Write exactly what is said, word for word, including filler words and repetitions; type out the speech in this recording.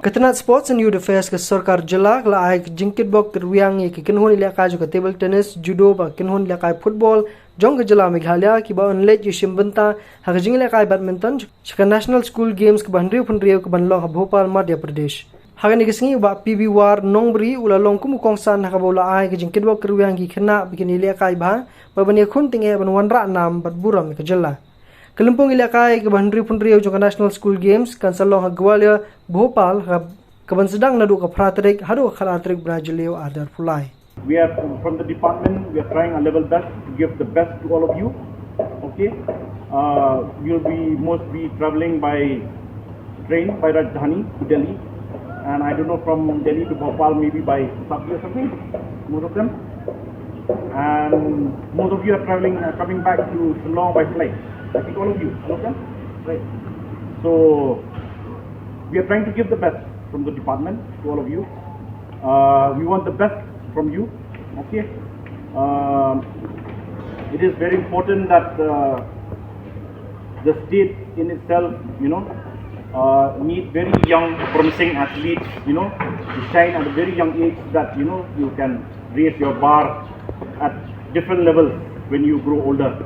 Ka tnat Sports and Youth Affairs ka sorkar jylla ka la ai ka jingkitbok kyrwiang ïa ki kynhun ïalehkai jong ka table tennis, judo bad kynhun ïalehkai football jong ka jylla Meghalaya kiba yn leit ïa shim bynta ha ka jingïalehkai badminton sha ka National School Games kaba hynriewphew hynriew kaban long ha Bhopal, Madhya Pradesh. Ha kane ka sngi u Bah P B War Nongbri u la long kum u kongsan ha kaba u la ai ka jingkitbok kyrwiang ïa ki khynnah ba kin ïalehkai bha bad ban ïakhun tyngeh ban wanrah nam bad burom ïa ka jylla. Ka lympung ïalehkai kaba hynriewphew hynriew jong ka National School Games kan sa long ha Gwalior, Bhopal, ha kaban sdang naduh ka phra tarik haduh ka khatar tarik bnai Jylliew arhajar arphew lai. We are from the department, we are trying our level best to give the best to all of you. Okay. Uh, we'll be mostly traveling by train by Rajdhani to Delhi. And I don't know, from Delhi to Bhopal, maybe by Shatabrdi or something, most of them. And most of you are traveling, uh, coming back to Shillong by flight. I think all of you, all of them. Right. So, we are trying to give the best from the department to all of you. Uh, we want the best from you. Okay. Um, it is very important that, uh, the state in itself, you know, uh, need very young, promising athletes, you know, to shine at a very young age, that, you know, you can raise your bar at different levels when you grow older.